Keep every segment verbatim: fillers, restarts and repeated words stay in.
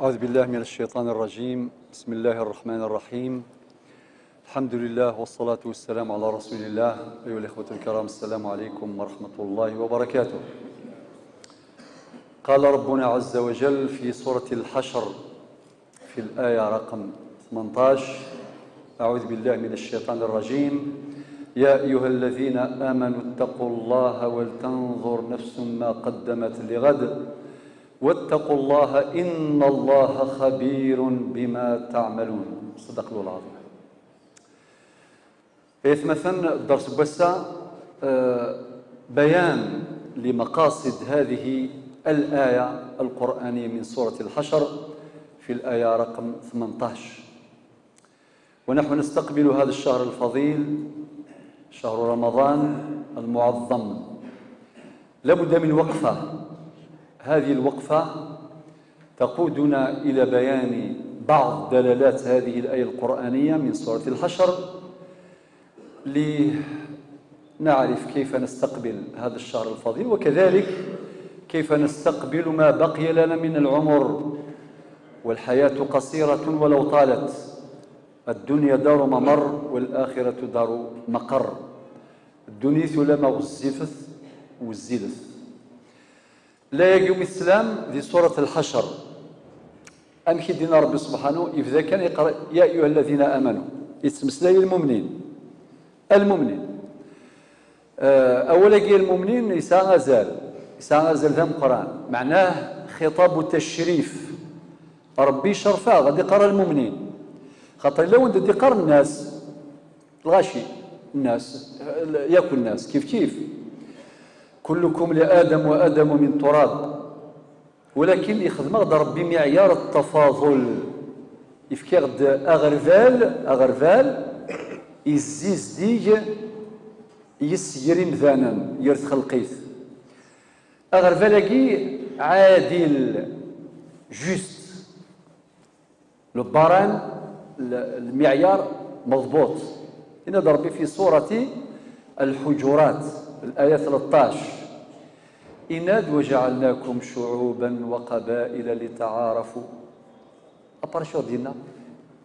أعوذ بالله من الشيطان الرجيم. بسم الله الرحمن الرحيم. الحمد لله والصلاة والسلام على رسول الله. أيها الإخوة الكرام، السلام عليكم ورحمة الله وبركاته. قال ربنا عز وجل في سورة الحشر في الآية رقم ثمنطاش: أعوذ بالله من الشيطان الرجيم. يا أيها الذين آمنوا اتقوا الله ولتنظر نفس ما قدمت لغد واتقوا الله إن الله خبير بما تعملون. صدق الله العظيم. Aytmaten, dders n wass-a, eh, بيان لمقاصد هذه الآية القرآنية من سورة الحشر في الآية رقم ثمنطاش. ونحن نستقبل هذا الشهر الفضيل، شهر رمضان المعظم، لابد من وقفة. هذه الوقفة تقودنا إلى بيان بعض دلالات هذه الآية القرآنية من سورة الحشر، لنعرف كيف نستقبل هذا الشهر الفضيل، وكذلك كيف نستقبل ما بقي لنا من العمر. والحياة قصيرة ولو طالت، الدنيا دار ممر والآخرة دار مقر. الدنيا ثلما غزفت وزيلت. L'aya n Islam di surat Lḥacer. Amek i d-yenna Ṛebbi subḥanu, yebda kan yeqqar: يا أيها الذين آمنوا. Yettmeslay i lmumnin. Lmumnin. Eh, awal-agi lmumnin yesɛa azal. Yesɛa azal d ameqqran. Meɛnah xitabu tacrif. Ṛebbi icerref-aɣ, ad iqqar lmumnin. Xaṭer yella win d-iqqar nnas. Lɣaci, nnas, yakk nnas, kif kif. كلكم لآدم وآدم من تراب. Walakin ixdem-aɣ-d Ṛebbi miɛyar ttafaḍul. Ifka-aɣ-d aɣerbal, aɣerbal, izzizdig yes ger imdanen, ger txelqit. Aɣerbal-agi ɛadil, juste. Le barème, le, lmiɛyar meḍbut. Yenna-d Ṛebbi fi surati Lḥuǧurat, الآية ثلاثطاش. Yenna-d: وجعلناكم شعوبا وقبائل لتعارفوا. Après acu i ɣ-d-yenna?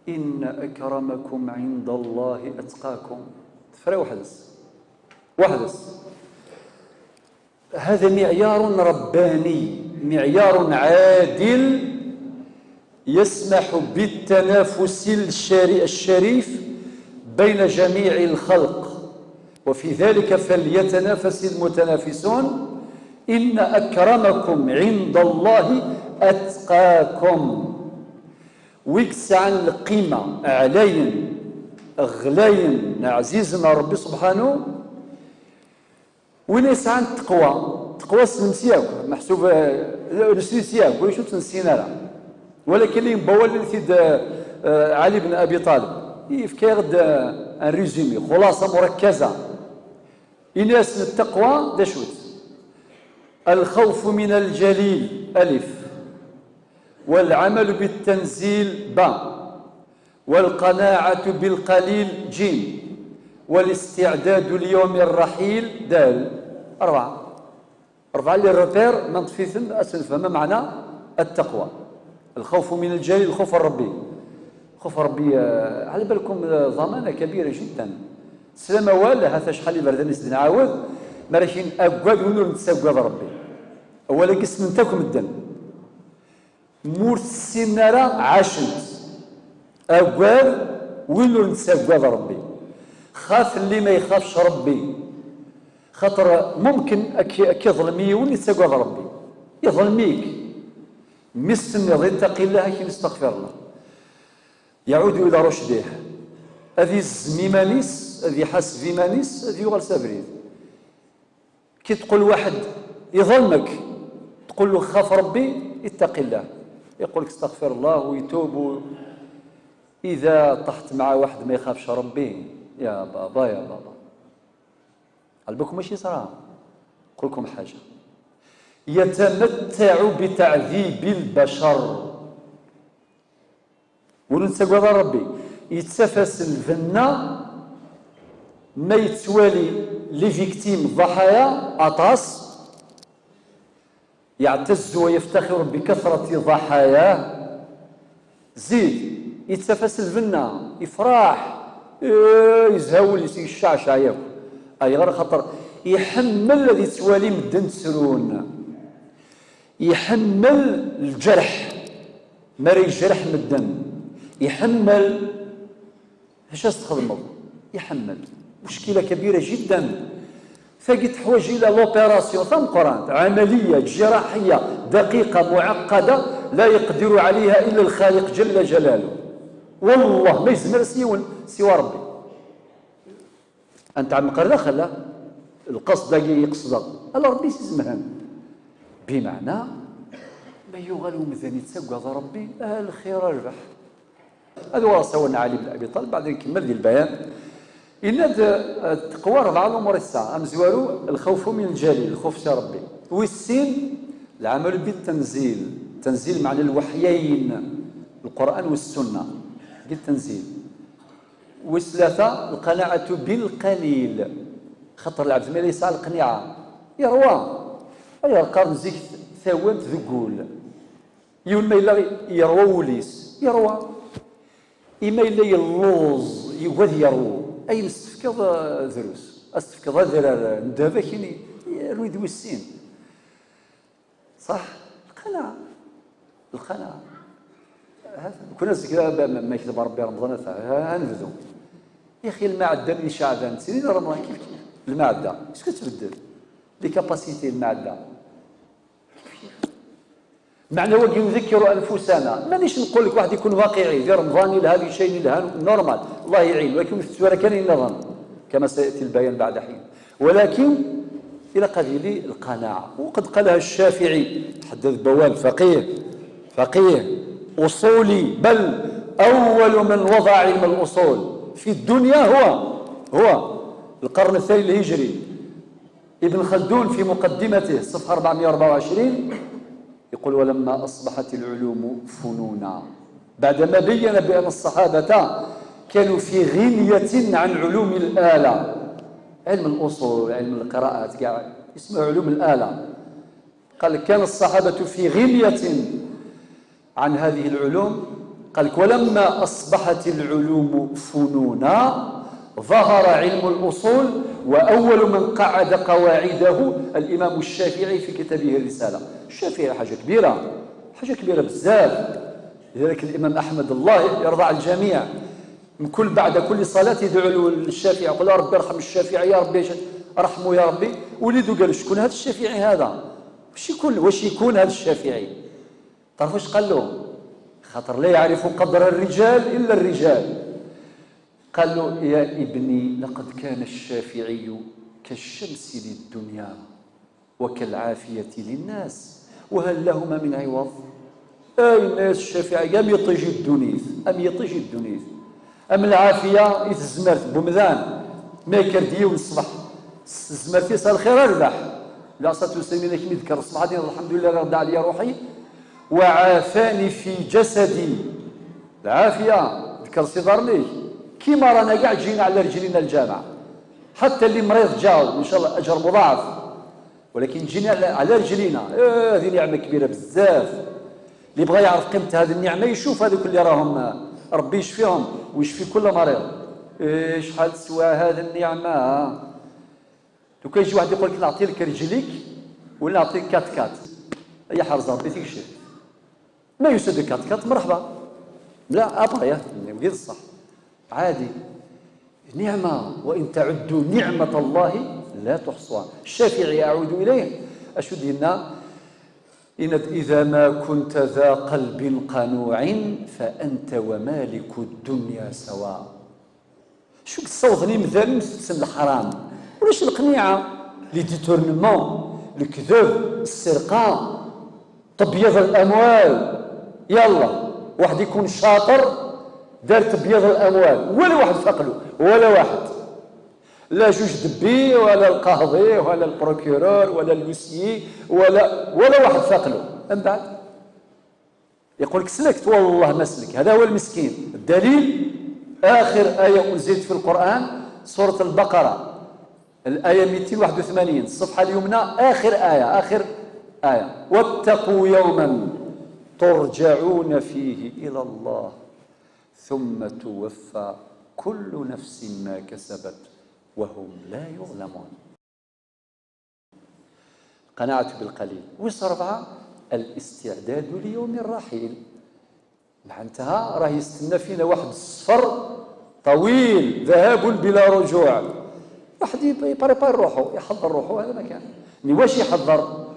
إن أكرمكم عند الله أتقاكم. Tefra weḥd-s. Weḥd-s. هذا معيار رباني، معيار عادل يسمح بالتنافس الشري-، الشريف بين جميع الخلق، وفي ذلك فليتنافس المتنافسون، إن أكرمكم عند الله أتقاكم. Wi yesɛan lqima ɛlayen, ɣlayen, ɛzizen ar Ṛebbi subḥanu, win yesɛan taqwa, taqwa ssnen-tt yakk, meḥsub, eh, nessin-tt yakk, ulac ur tt-nessin ara. Walakin li yewwa wawal-nni-t-id, eh, eh, Ɛli ben Abi Ṭaleb, yefka-yaɣ-d, eh, un résumé, xulaṣa murakkaza. Ini-asen ttaqwa d acu-tt? الخوف من الجليل، ألف، والعمل بالتنزيل، باء، والقناعة بالقليل، جيم، والاستعداد ليوم الرحيل، دال، أربعة. أربعة les repères ma نطفيثن أسنفهم معنى التقوى. الخوف من الجليل، الخوف الربي. خوف ربي، آه، على بالكم، آه، ضمانة كبيرة جدا. Teslam awal, hata acḥal iberdan i s-d-nɛawed, ma ara k-in-, aggad win ur nettagad Ṛebbi. Awal-agi ssnen-t akk medden. Ma ur t-ssinen ara, ɛacen-t. Aggad win ur nettagad Ṛebbi. Xaf lli ma ixafc Ṛebbi. Xaṭer mumkin ad k-, ad k-iḍlem yiwen yettagad Ṛebbi. Iḍlem-ik. Mi s-tenniḍ ittaqi llah, ad k-in-istaɣfir llah. Yaɛudu ila rucdih. Ad izzem iman-is, ad iḥaseb iman-is, ad yuɣal s abrid. Ki tqul waḥed iḍlem-ak, tqul له خاف ربي، اتق الله. Iqul-ak استغفر الله ويتوب و-، إذا طحت مع واحد ما يخافش ربي، يا بابا، يا بابا. قلبك ماشي صرا. نقول لكم حاجة. يتمتع بتعذيب البشر. Win ur nettagad ara Ṛebbi, yettaf-as lbenna ma yettwali les victimes, ḍaḥaya, aṭas, يعتز ويفتخر بكثرة ضحاياه. Zid, yettaf-as lbenna, yefraḥ, eh, yezha wul-is, yecceɛceɛ yakk. Ayɣer? Axaṭer iḥemmel ad yettwali medden ttrun. Iḥemmel lǧerḥ. Mi ara yejreḥ medden, iḥemmel. Acu as-txedmeḍ? Iḥemmel. Muckila kabira jiddan. Tagi teḥwaǧ ila l'opération tameqqrant, عملية جراحية دقيقة معقدة لا يقدر عليها إلا الخالق جل جلاله. Wallah, ma yezmer s yiwen siwa Rebbi. Ad nteɛmeq ar daxel, ah? Lqesd-agi i qesdeɣ. Ala Rebbi i s-izemren. Bimeɛna, ma yuɣal umdan yettagad Rebbi, ah, lxir a rrbeḥ. Ad uɣeɣ s awal n Ali ibn Abi Ṭalib, baɛd nkemmel di lbayan. Yenna-d, eh, teqwa rebɛa lumuṛ i tesɛa. Amezwaru, الخوف من الجليل, lxuf si Rebbi. Wis sin, العمل بالتنزيل. Tanzil meɛna lweḥyayen, Lqur'an u Ssunna. Di tanzil. Wis tlata, القناعة بالقليل. Xaṭer lɛebd ma yella yesɛa lqniɛa, yerwa. Ay qqaren zik tawant deg wul. Yiwen ma yella yerwa wul-is, yerwa. I ma yella yelluẓ, yugad yerwu, ayen s-tefkiḍ, eh, drus. As-tefkiḍ adrar n ddheb, akini, rwi-d wis sin. Ṣaḥ? Lqanaɛa. Lqanaɛa. Ha-, kuna zik, ah, ba-, ma, ma yekteb Rebbi Remḍan, ata, ha-, ha nebdu. Yaxi, lmaɛda n Caɛban, d tinin Remḍan, kif kif. Lmaɛda, est-ce que tbeddel? Les capacités, lmaɛda. Meɛna wagi, نذكر أنفسنا. Manec nqul lek waḥed ikun waqiɛi, di Remḍan ilha, di ccan ilhan, normal. Allah iɛin, walakin ur tettwara kan ayen nniḍen. كما سيأتي البيان بعد حين. ولكن ilaq ad yili lqanaɛa. وقد قالها الشافعي، ḥedd-a d bawal, faqih, faqih, أصولي، بل أول من وضع علم الأصول في الدنيا هو، هو القرن الثاني الهجري. ابن خلدون في مقدمته، صفحة أربعمية وأربعة وعشرين، يقول: "ولما أصبحت العلوم فنونا"، بعدما بين بأن الصحابة كانوا في غنية عن علوم الآلة، علم الأصول، علم القراءات، كاع اسمه علوم الآلة. قال: "كان الصحابة في غنية عن هذه العلوم". قال لك: "ولما أصبحت العلوم فنونا ظهر علم الأصول، وأول من قعد قواعده الإمام الشافعي في كتابه الرسالة". الشافعي حاجة كبيرة، حاجة كبيرة بزاف. لذلك الإمام أحمد، الله يرضى على الجميع، من كل، بعد كل صلاة يدعو له الشافعي، يقول: "يا ربي ارحم الشافعي، يا ربي ارحمه يا ربي". وليدو قال: "شكون هذا الشافعي هذا؟ واش يكون، واش يكون هذا الشافعي؟" تعرفوا اش قال له؟ خاطر لا يعرف قدر الرجال إلا الرجال. قال له: "يا ابني، لقد كان الشافعي كالشمس للدنيا وكالعافية للناس، وهل لهما من عوض؟" Ay, yenna-yas Ccafiɛi, am yiṭij i ddunit, am yiṭij i ddunit. Am lɛafiya i tezmert n umdan, ma yekker-d yiwen ṣṣbeḥ s tezmert-is, a lxir a rrbeḥ. Lɛeṣat ussamin akken i d-kker ṣṣbeḥ, ad yenna: "Lḥemdulillah, Rebbi ɛli ruḥi, wa ɛafani fi ǧasadi." Lɛafiya, d-kker s iḍarren-ik. Kima rana kɛa ǧina ɛla rǧlina lǧameɛ. Ḥatta lli mriḍ ǧaw, ncallah, aǧer muḍaɛef. Walakin ǧina ɛla, ɛla rǧlina, eh, hadi niɛma kbira bzaf. Li bɣa yeɛref qimet hadi nniɛma, icuf hadukel li rahum, eh, Rebbi yecfihum, u yecfi kull mariḍ. Eh, cḥal teswa hadi nniɛma, ha? Lukan yejji waḥed yeqqul-k: "Neɛṭi-k rǧel-ik, wala neɛṭi-k quatre quatre." Ay iḥrez Rebbi tikcert. Ma yusa-d quatre quatre, merḥba. La, après, ya, wagi d ṣṣeḥ. Ɛadi. Niɛma, "وإن تعدوا نعمة الله لا تحصوها". Ccafiɛi, أعود إليه, acu d-yenna? Yenna-d: "إذا ما كنت ذا قلب قنوع فأنت ومالك الدنيا سواء". Acu i yessawḍen imdanen tetten leḥram? Ulac lqniɛa. Les détournements, lekdeb, ssirqa, tebyiḍ l'amwal. Yalla, waḥed ikun caṭer, dar tebyiḍ l'amwal. Wala waḥed faqlu, wala waḥed. La juge de paix, wala lqaḍi, wala lprocureur, wala l'huissier, wala, wala waḥed faqlu. Mbeɛd يقول لك: "سلكت"، والله ما سلك. هذا هو المسكين. الدليل، آخر آية أنزلت في القرآن، سورة البقرة، الآية ميتين واحد وثمانين، الصفحة اليمنى، آخر آية، آخر آية: "واتقوا يوما ترجعون فيه إلى الله ثم توفى كل نفس ما كسبت وهم لا يظلمون. القناعة بالقليل. Wis ṛebɛa, الاستعداد ليوم الرحيل. معناتها راه يستنى فينا واحد السفر طويل، ذهاب بلا رجوع. واحد يب-، يبريبار روحو، يحضر روحو، هذا ما كان. Mais واش يحضر؟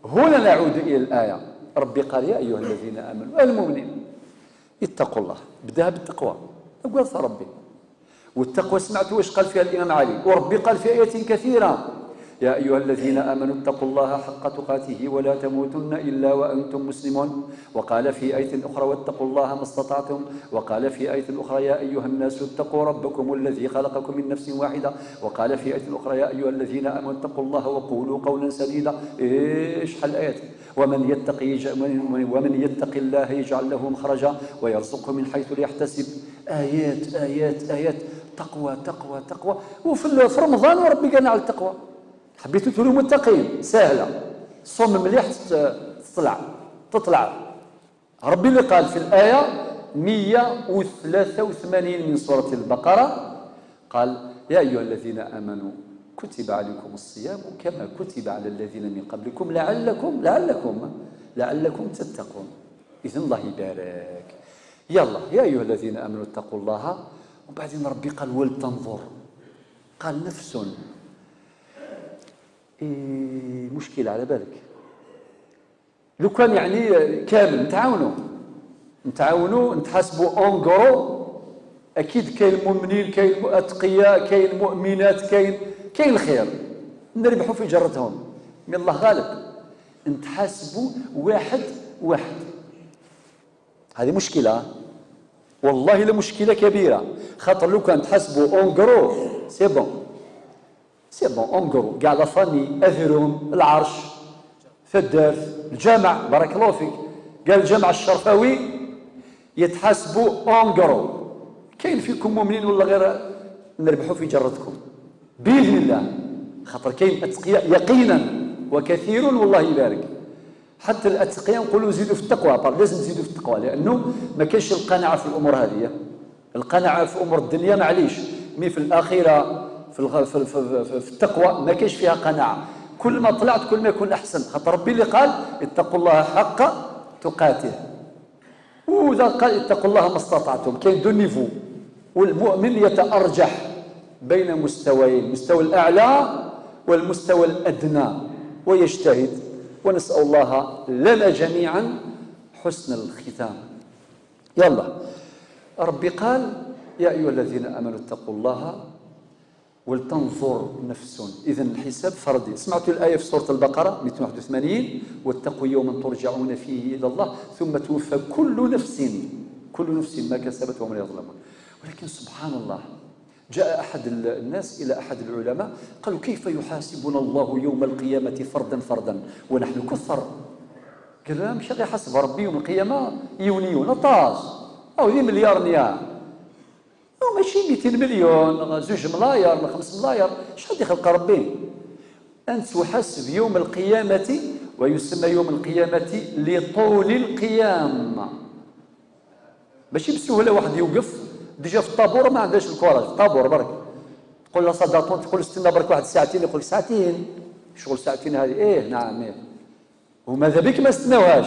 هنا نعود إلى الآية. ربي قال: "يا أيها الذين آمنوا"، المؤمنين، "اتقوا الله". بداها بالتقوى. أقوى ربي. والتقوى سمعت واش قال فيها الإمام علي، وربي قال في آيات كثيرة: "يا أيها الذين آمنوا اتقوا الله حق تقاته ولا تموتن إلا وأنتم مسلمون". وقال في آية أخرى: "واتقوا الله ما استطعتم". وقال في آية أخرى: "يا أيها الناس اتقوا ربكم الذي خلقكم من نفس واحدة". وقال في آية أخرى: "يا أيها الذين آمنوا اتقوا الله وقولوا قولا سديدا". إيش حال الآيات؟ "ومن يتق يج-، ومن، ومن يتق الله يجعل له مخرجا ويرزقه من حيث لا يحتسب". آيات، آيات، آيات. تقوى، تقوى، تقوى. وفي ال-، في رمضان وربي قالنا على التقوى. حبيتوا تولوا متقين، سهلة. صوم مليح، تت-، تطلع، تطلع. ربي اللي قال في الآية مية وثلاثة وثمانين من سورة البقرة، قال: "يا أيها الذين آمنوا كتب عليكم الصيام كما كتب على الذين من قبلكم لعلكم، لعلكم، لعلكم تتقون". إذن الله يبارك. يلا، "يا أيها الذين آمنوا اتقوا الله". وبعدين ربي قال: "ولتنظر". قال: "نفس". إيه، مشكلة على بالك. لو كان يعني كامل نتعاونوا، نتعاونوا، نتحاسبوا en gros. أكيد كاين مؤمنين، كاين أتقياء، كاين مؤمنات، كاين، كاين الخير. نربحوا في جرتهم. Mais الله غالب. نتحاسبوا واحد واحد. هذه مشكلة. والله لمشكلة كبيرة. خاطر لو كان تحاسبوا en gros، c'est bon. C'est bon، en gros، كاع la famille، أذرهم، العرش، فدارت، الجامع، بارك الله فيك، كاع الجامع الشرفاوي يتحاسبوا en gros. كاين فيكم مؤمنين ولا غير، نربحوا في جرتكم بإذن الله، خاطر كاين أتقياء يقينا، وكثيرون والله يبارك. حتى الأتقياء نقولوا زيدوا في التقوى، par-، لازم تزيدوا في التقوى، لأنه ما كاينش القناعة في الأمور هذه. القناعة في أمور الدنيا معليش، mais في الآخرة، في الغ-، في، في، في، في التقوى ما كاينش فيها قناعة. كل ما طلعت كل ما يكون أحسن، خاطر ربي اللي قال: "اتقوا الله حق تقاته". وإذا قال: "اتقوا الله ما استطعتم"، كاين deux niveaux. والمؤمن يتأرجح بين مستويين، المستوى الأعلى والمستوى الأدنى، ويجتهد. ونسأل الله لنا جميعا حسن الختام. يلا، ربي قال: "يا أيها الذين آمنوا اتقوا الله ولتنظر نفس". إذن الحساب فردي. سمعتوا الآية في سورة البقرة مية وواحد وثمانين: "واتقوا يوما ترجعون فيه إلى الله ثم توفى كل نفس، كل نفس ما كسبت وهم لا يظلمون". ولكن سبحان الله، جاء أحد ال-، الناس إلى أحد العلماء، قالوا: "كيف يحاسبنا الله يوم القيامة فردا فردا ونحن كثر؟" قال لهم: "مش غير يحاسب ربي يوم القيامة يون يون، أطاس، أو ذي مليار نيار. أو ماشي ميتين مليون، زوج ملاير، خمس ملاير، شحال يخلق ربي؟" أن تحاسب يوم القيامة، ويسمى يوم القيامة لطول القيام. ماشي بسهولة واحد يوقف، déjà في الطابور ما عندهاش الكوراج، في الطابور برك. تقول له ça dépend، تقول استنى برك واحد ساعتين، يقول لك: "ساعتين؟ شغل ساعتين هذه؟" "إيه، نعم، إيه". وماذا بك ما استناوهاش.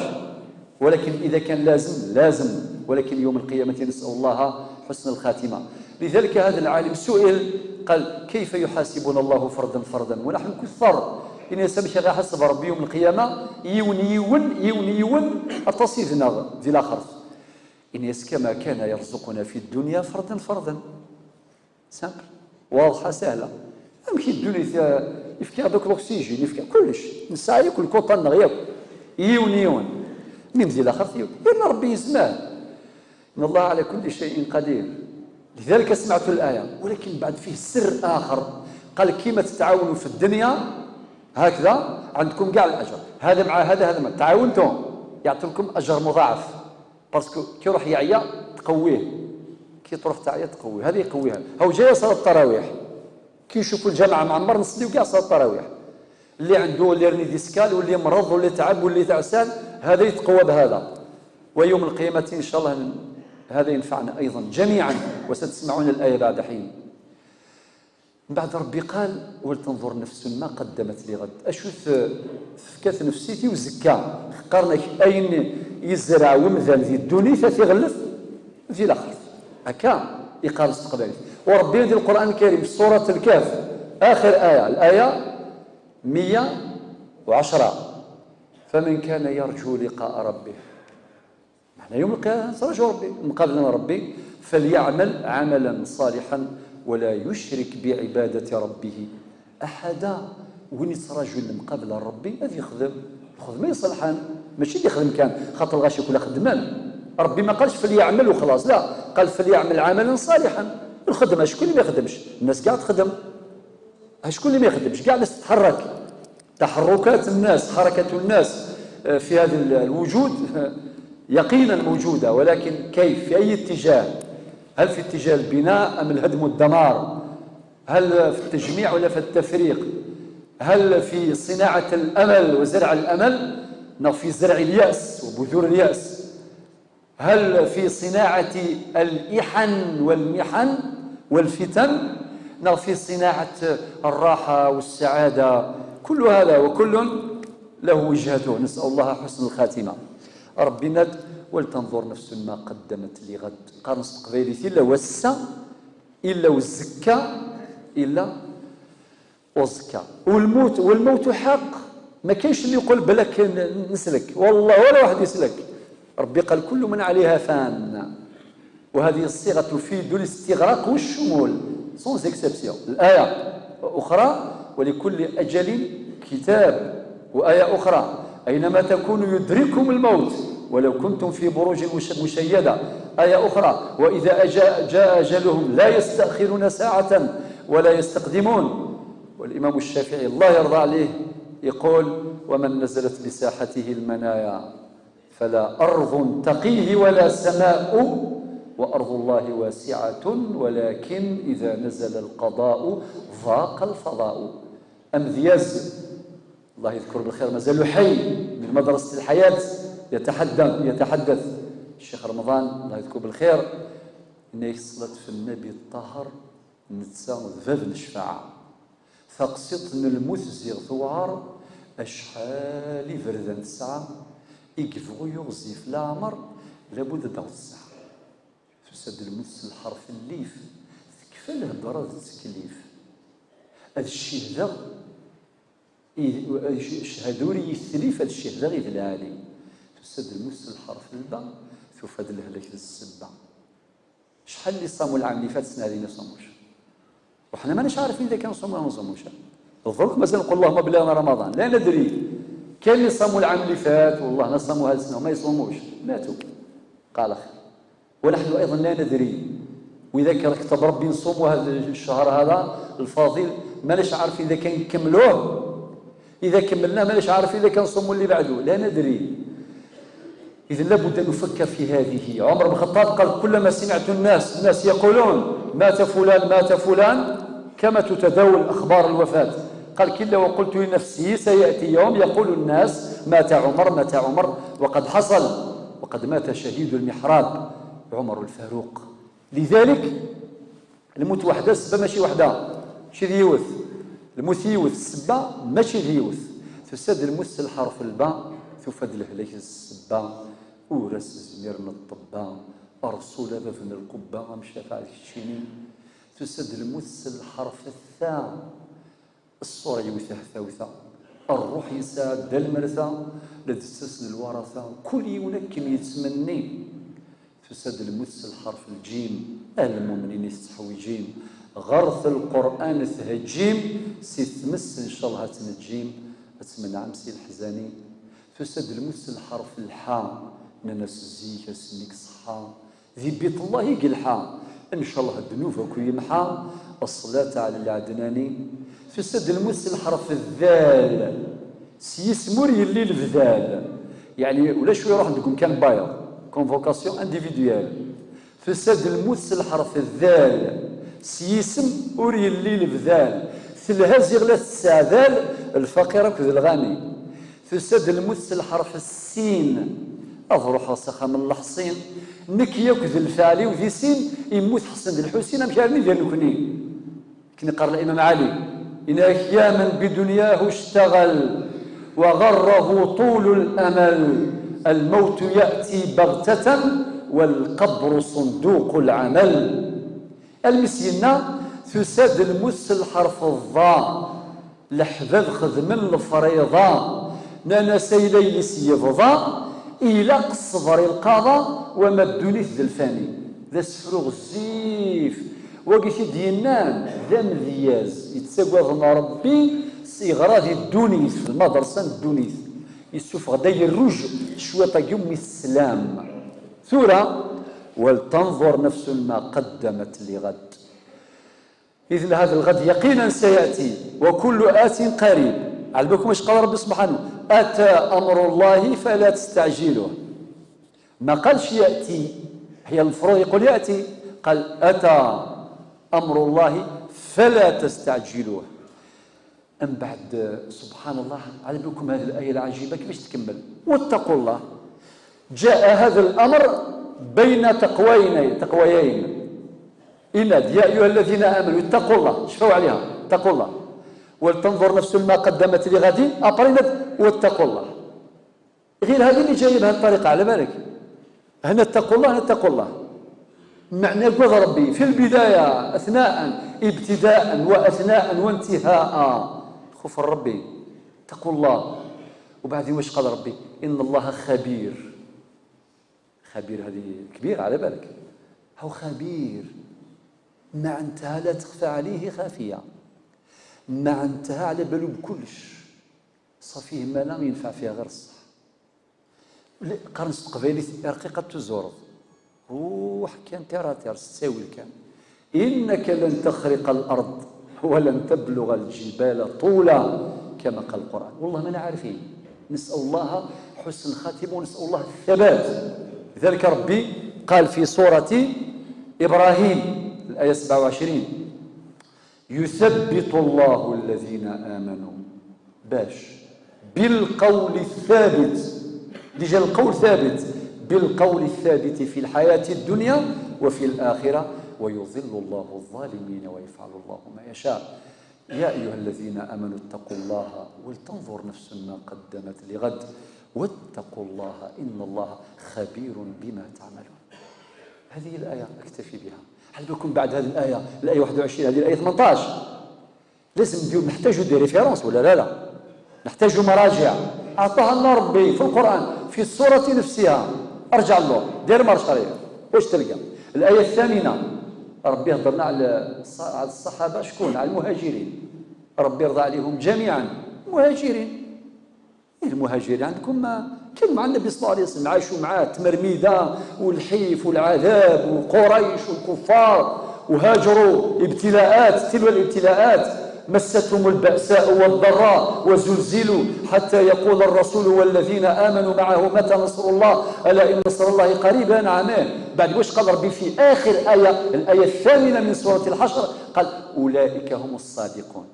ولكن إذا كان لازم، لازم. ولكن يوم القيامة نسأل الله حسن الخاتمة. لذلك هذا العالم سئل، قال: "كيف يحاسبنا الله فردا فردا ونحن كثر؟" إن يسمح غير حسب ربي يوم القيامة، يون يون، يون يون، أتصيدنا ذي الآخر. إن يس كما كان يرزقنا في الدنيا فردا فردا. Simple. واضحة سهلة. أمشي الدنيا يفكي هذاك الأكسجين، يفكي كلش. نسعى ياكل كوطا نغ ياكل. يون يون. من ذي الآخر ثيون. إن ربي يسمع. إن الله على كل شيء قدير. لذلك سمعت الآية، ولكن بعد فيه سر آخر. قال: "كيما تتعاونوا في الدنيا هكذا، عندكم كاع الأجر. هذا مع هذا، هذا مع، تعاونتوا، يعطيكم أجر مضاعف". Parce que كي يروح يعيا تقويه، كي تروح تعيا تقويه، هذه يقويها. هاو جاي صلاة التراويح، كي يشوفوا الجماعة معمر نصليو كاع صلاة التراويح. اللي عنده l'hernie discale واللي مرض واللي تعب واللي تعسان، هذا يتقوى بهذا. ويوم القيامة إن شاء الله هذا ينفعنا أيضا جميعا. وستسمعون الآية بعد حين. من بعد ربي قال: "ولتنظر نفس ما قدمت لغد". أشو ث-، ثفكات نفسيتي وزكا؟ قرنك أين يزرع ومذان ذي الدنيا ثلاثي غلف ذي الآخر. هكا يقال استقبالي. وربي في القرآن الكريم، سورة الكهف، آخر آية، الآية مية وعشرة: "فمن كان يرجو لقاء ربه". معنى يوم القيامة نتراجو ربي، نقابل ربي: "فليعمل عملا صالحا ولا يشرك بعبادة ربه أحدا". وين يتراجو المقابلة ربي هذا يخدم الخدمة يصلحان، ماشي اللي يخدم كان خاطر غاش يكون خدمان. ربي ما قالش فليعمل وخلاص، لا، قال: "فليعمل عملا صالحا". الخدمة شكون اللي ما يخدمش؟ الناس قاعد تخدم. شكون اللي ما يخدمش؟ كاع الناس تتحرك. تحركات الناس، حركة الناس، آه، في هذا ال-، الوجود، آه، يقينا موجودة، ولكن كيف؟ في أي اتجاه؟ هل في اتجاه البناء أم الهدم والدمار؟ هل في التجميع ولا في التفريق؟ هل في صناعة الأمل وزرع الأمل، نو في زرع اليأس وبذور اليأس؟ هل في صناعة الإحن والمحن والفتن، نو في صناعة الراحة والسعادة؟ كل هذا وكل له وجهته. نسأل الله حسن الخاتمة. ربي ناد: "ولتنظر نفس ما قدمت لغد". قال نص قبيلي إلا والسا، إلا والزكا، إلا وزكا. والموت، والموت حق. ما كاينش اللي يقول: "بالك ن-، نسلك". والله ولا واحد يسلك. ربي قال: "كل من عليها فان". وهذه الصيغة تفيد الاستغراق والشمول، sans exception. الآية أخرى: "ولكل أجل كتاب". وآية أخرى: "أينما تكونوا يدرككم الموت ولو كنتم في بروج مش-، مشيدة". آية أخرى: "وإذا أجا-، جاء أجلهم لا يستأخرون ساعة ولا يستقدمون". والإمام الشافعي الله يرضى عليه يقول: "ومن نزلت بساحته المنايا فلا أرض تقيه ولا سماء، وأرض الله واسعة ولكن إذا نزل القضاء ضاق الفضاء". أمذياز، الله يذكر بالخير، مازال حي، من مدرسة الحياة، يتحدث، يتحدث الشيخ رمضان، الله يذكره بالخير، إن يصلت في النبي الطاهر، نتسا ذباب الشفاعة. Taqsiṭ n lmut ziɣ tewɛer, acḥal iberdan tesɛa, i yebɣu yuɣzif leɛmer, labud ad d-taweḍ ssaɛa. Tusa-d lmut s lḥerf n llif, tekfa lhedra d tteklif. Ad ccihdeɣ, i-, ccehada ur iyi-tetlif, ad ccihdeɣ i d lɛali. Tusa-d lmut s lḥerf n lba, tufa-d lehlak d ssebba. شحال اللي صاموا العام اللي فات السنة هذه ما صاموش؟ وحنا ماناش عارفين إذا كان صوموا ولا ما صاموش. الظروف مازال نقول اللهم بلغنا رمضان، لا ندري. كاين اللي صاموا العام اللي فات، والله ما صاموا هذه السنة وما يصوموش، ماتوا. قال خير. ونحن أيضا لا ندري. وإذا كان كتب ربي نصوموا هذا الشهر هذا الفاضل، ماناش عارفين إذا كان نكملوه. إذا كملناه ماناش عارفين إذا كان نصوموا اللي بعده، لا ندري. إذن لابد أن نفكر في هذه. عمر بن الخطاب قال: "كلما سمعت الناس، الناس يقولون: 'مات فلان، مات فلان'، كما تتداول أخبار الوفاة". قال: "كلا وقلت لنفسي: سيأتي يوم يقول الناس: 'مات عمر، مات عمر'، وقد حصل، وقد مات شهيد المحراب عمر الفاروق". لذلك الموت وحده السبة ماشي وحده، ماشي ديوث. الموت يوث السبة ماشي ديوث. تسد الموت الحرف الباء، تفد لهلك السبة، ورس زمير من الطبة، الرسول باب من القبة، مشافع الكتشيني. تسد الموت الحرف الثاء، الصورة يوثه ثوثة، الروح يسعد دا المرثى، لدسس للورثة، كل يوم كم يتمني. تسد الموت الحرف الجيم، أهل المؤمنين يستحويجيم. غرث القرآن تهجيم، سي تمس إن شاء الله تنجيم، أتمنعم سي الحزاني. تسد الموت الحرف الحا، ننس الزيك سنيك صحا. ذي بيت الله يقلحا، إن شاء الله الذنوب أكو يمحا، الصلاة على العدناني. تسد الموت الحرف الذال، سيسمور يلي البذال. يعني، ولا شوي يروح عندكم كان بايض، convocation individuelle. تسد الموت الحرف الذال، سيسم ور يلي البذال. تلهز يغلى السعدال، الفقير أكو ذي الغني. تسد الموت الحرف السين، Ad ruḥeɣ s axxam n Leḥṣin, nekk yakk d lfeɛl-iw di sin, immut Ḥsen d Lḥusin, amek ara nidir nekni? Akken iqqar Limam Ɛli, إن أخياما بدنياه اشتغل وغره طول الأمل، الموت يأتي بغتة والقبر صندوق العمل. Almi s-yenna, tusa-d lmut s lḥerf ḍḍa, leḥbab xedmen lefriḍa, nnan-as ayla-ines yebḍa, ilaq ṣṣber i lqaḍa, wama ddunit d lfani. D asefru ɣezzif, wagi t-id-yennan d amedyaz yettaggaden Ṛebbi, s yeɣra di ddunit, lmadersa n ddunit, yessufeɣ-d agerruj cwiṭ-agi umi teslam. Tura, ولتنظر نفس ما قدمت لغد. إذ هذا الغد يقينا سيأتي وكل آت قريب. على بالكم واش قال ربي سبحانه؟ أتى أمر الله فلا تستعجلوه. ما قالش يأتي، هي المفروض يقول يأتي، قال أتى أمر الله فلا تستعجلوه. من بعد، سبحان الله، على بالكم هذه الآية العجيبة كيفاش تكمل؟ واتقوا الله. جاء هذا الأمر بين تقويين، تقويين. يناد: يا أيها الذين آمنوا اتقوا الله، شفاو عليها، اتقوا الله. ولتنظر نفس ما قدمت لغد، أبرينت: واتقوا الله. غير هذه اللي جايبها الطريقة، على بالك. هنا اتقوا الله، هنا اتقوا الله. معنى قول ربي في البداية، أثناء، ابتداء وأثناء وانتهاء. خوف ربي، اتقوا الله. وبعدين واش قال ربي؟ إن الله خبير. خبير هذه كبيرة على بالك. هو خبير، معناتها لا تخفى عليه خافية، معناتها على بالو بكلش، صافي مالا ينفع فيها غير الصح. قرنس تقبيليت رقيقة تزورض، روح كان تيراتير ستاوي كان. إنك لن تخرق الأرض ولن تبلغ الجبال طولا كما قال القرآن. والله ما عارفين. نسأل الله حسن الخاتمة ونسأل الله الثبات. لذلك ربي قال في سورة إبراهيم، الآية سبعة وعشرين: يثبت الله الذين آمنوا، باش، بالقول الثابت، déjà القول ثابت، بالقول الثابت في الحياة الدنيا وفي الآخرة، ويضل الله الظالمين ويفعل الله ما يشاء. يا أيها الذين آمنوا اتقوا الله ولتنظر نفس ما قدمت لغد واتقوا الله إن الله خبير بما تعملون. هذه الآية أكتفي بها. على بالكم بعد هذه الآية، الآية واحد وعشرين، هذه الآية ثمنطاش، لازم نديو، نحتاجوا des références ولا لا؟ لا، نحتاجوا مراجع أعطاها لنا ربي في القرآن في السورة نفسها. ارجع للور، دير marche arrière، واش تلقى؟ الآية الثامنة، ربي هضرنا على الص-، على الصحابة، شكون؟ على المهاجرين، ربي يرضى عليهم جميعا. مهاجرين، المهاجرين عندكم، ما كانوا مع النبي صلى الله عليه وسلم، عاشوا معاه التمرميدة والحيف والعذاب وقريش والكفار، وهاجروا ابتلاءات تلو الابتلاءات، مستهم البأساء والضراء وزلزلوا حتى يقول الرسول والذين آمنوا معه متى نصر الله ألا إن نصر الله قريب. نعم، إيه. بعد واش قال ربي في آخر آية، الآية الثامنة من سورة الحشر؟ قال: أولئك هم الصادقون.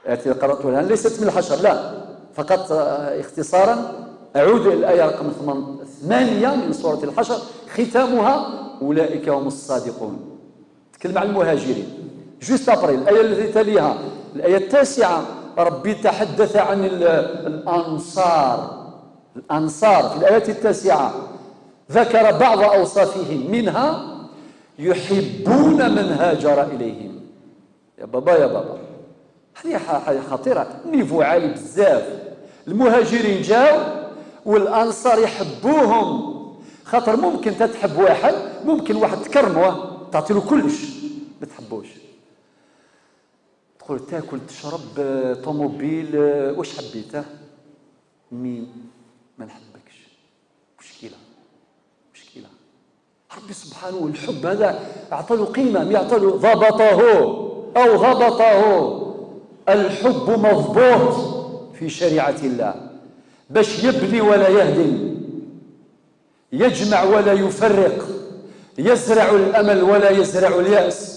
التي قرأتها الآن ليست من الحشر، لا، فقط، آه، اختصارا أعود إلى الآية رقم ثمن-، ثمانية من سورة الحشر، ختامها: أولئك هم الصادقون. تكلم عن المهاجرين. Juste après، الآية التي تليها، الآية التاسعة، ربي تحدث عن ال-، الأنصار. الأنصار في الآية التاسعة ذكر بعض أوصافهم، منها: يحبون من هاجر إليهم. يا بابا، يا بابا، هذه ح-، حاجة خطيرة، niveau عالي بزاف. المهاجرين جاو والأنصار يحبوهم، خاطر ممكن تتحب واحد، ممكن واحد تكرمه، تعطي له كلش، ما تحبوش. تقول تاكل، تشرب، آه، طوموبيل، آه، واش حبيت، آه؟ مي ما نحبكش. مشكلة، مشكلة. ربي سبحانه الحب هذا أعطى له قيمة، ما يعطى له، ضبطه أو ضبطه. الحب مضبوط في شريعة الله، باش يبني ولا يهدم، يجمع ولا يفرق، يزرع الأمل ولا يزرع اليأس.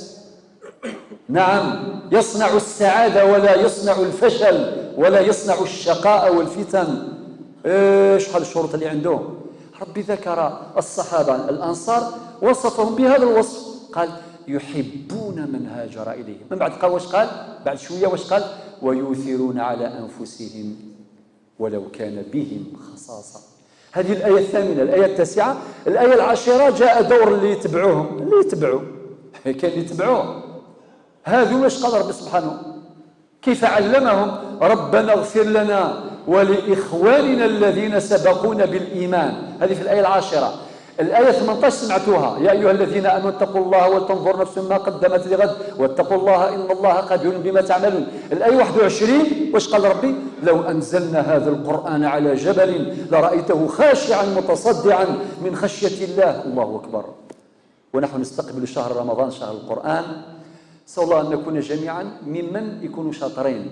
نعم، يصنع السعادة ولا يصنع الفشل، ولا يصنع الشقاء والفتن. إيه، شحال الشروط اللي عنده؟ ربي ذكر الصحابة الأنصار، وصفهم بهذا الوصف، قال: "يحبون من هاجر إليهم". من بعد قال، واش قال؟ بعد شوية واش قال؟ "ويؤثرون على أنفسهم ولو كان بهم خصاصة". هذه الآية الثامنة. الآية التاسعة، الآية العاشرة جاء دور اللي يتبعوهم، اللي يتبعوا. كان اللي يتبعوه. هذو واش قال ربي سبحانه؟ كيف علمهم: "ربنا اغفر لنا ولإخواننا الذين سبقونا بالإيمان". هذه في الآية العاشرة. الآية ثمنطاش سمعتوها: "يا أيها الذين آمنوا اتقوا الله ولتنظر نفس ما قدمت لغد واتقوا الله إن الله خبير بما تعملون". الآية واحد وعشرين واش قال ربي؟ "لو أنزلنا هذا القرآن على جبل لرأيته خاشعا متصدعا من خشية الله". الله أكبر. ونحن نستقبل شهر رمضان، شهر القرآن. نسأل الله أن نكون جميعا ممن يكونوا شاطرين،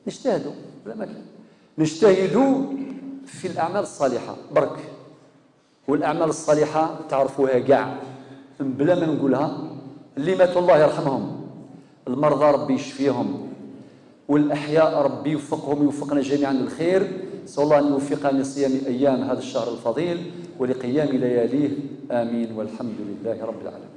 نجتهدوا، لا ما كان، نجتهدوا في الأعمال الصالحة برك. والأعمال الصالحة تعرفوها كاع، بلا ما نقولها. اللي ماتوا الله يرحمهم، المرضى ربي يشفيهم، والأحياء ربي يوفقهم، يوفقنا جميعا للخير. نسأل الله أن يوفقنا لصيام أيام هذا الشهر الفضيل ولقيام لياليه. آمين، والحمد لله رب العالمين.